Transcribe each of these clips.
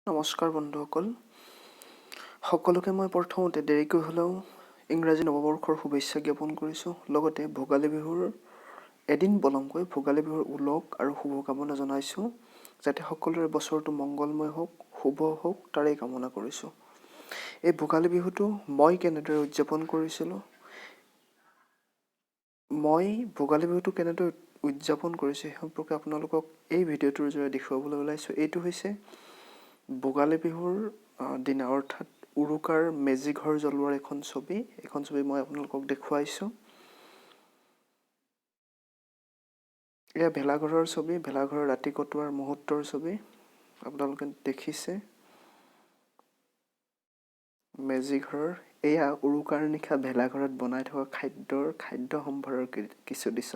নমস্কাৰ বন্ধুসকল, সকলোকে মই প্ৰথমতে দেৰিকৈ হ'লেও ইংৰাজী নৱবৰ্ষৰ শুভেচ্ছা জ্ঞাপন কৰিছোঁ। লগতে ভোগালী বিহুৰ এদিন পলমকৈ ভোগালী বিহুৰ ওলগ আৰু শুভকামনা জনাইছোঁ, যাতে সকলোৰে বছৰটো মংগলময় হওক, শুভ হওক, তাৰেই কামনা কৰিছোঁ। এই ভোগালী বিহুটো মই কেনেদৰে উদযাপন কৰিছিলোঁ, মই ভোগালী বিহুটো কেনেদৰে উদযাপন কৰিছোঁ, সেই সম্পৰ্কে আপোনালোকক এই ভিডিঅ'টোৰ জৰিয়তে দেখুৱাবলৈ ওলাইছোঁ। এইটো হৈছে ভোগালী বিহুৰ দিনা, অৰ্থাৎ উৰুকাৰ মেজি ঘৰ জ্বলোৱাৰ এখন ছবি। এইখন ছবি মই আপোনালোকক দেখুৱাইছোঁ। এয়া ভেলাঘৰৰ ছবি, ভেলাঘৰৰ ৰাতি কটোৱাৰ মুহূৰ্তৰ ছবি আপোনালোকে দেখিছে। মেজি ঘৰৰ এয়া উৰুকাৰ নিশা ভেলাঘৰত বনাই থকা খাদ্য সম্ভাৰৰ কিছু দৃশ্য।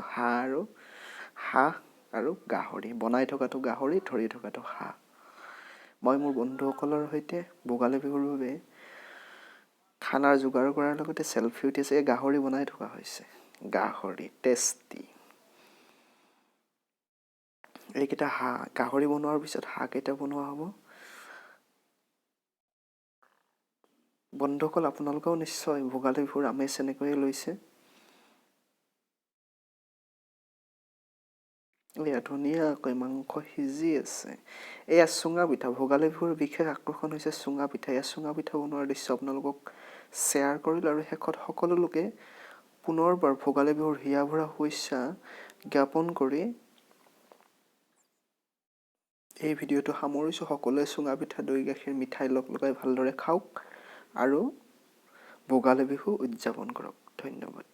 হাঁহ আৰু গাহৰি বনাই থকাটো গাহৰি, ধৰি থকাটো হাঁহ। মই মোৰ বন্ধুসকলৰ সৈতে ভোগালী বিহুৰ বাবে খানাৰ যোগাৰ কৰাৰ লগতে চেলফি উঠিছে। এই গাহৰি বনাই থকা হৈছে, গাহৰি টেষ্টি। এইকেইটা হাঁহ, গাহৰি বনোৱাৰ পিছত হাঁহকেইটা বনোৱা হ'ব। বন্ধুসকল, আপোনালোকেও নিশ্চয় ভোগালী বিহুৰ আমেজ এনেকৈয়ে লৈছে। এয়া ধুনীয়াকৈ মাংস সিজি আছে। এয়া চুঙা পিঠা। ভোগালী বিহুৰ বিশেষ আকৰ্ষণ হৈছে চুঙা পিঠা। এয়া চুঙা পিঠা বনোৱাৰ দৃশ্য আপোনালোকক শ্বেয়াৰ কৰিলোঁ আৰু শেষত সকলো লোকে পুনৰবাৰ ভোগালী বিহুৰ হিয়া ভৰা শুভেচ্ছা জ্ঞাপন কৰি এই ভিডিঅ'টো সামৰিছোঁ। সকলোৱে চুঙা পিঠা, দৈ গাখীৰ, মিঠাই লগ লগাই ভালদৰে খাওক আৰু ভোগালী বিহু উদযাপন কৰক। ধন্যবাদ।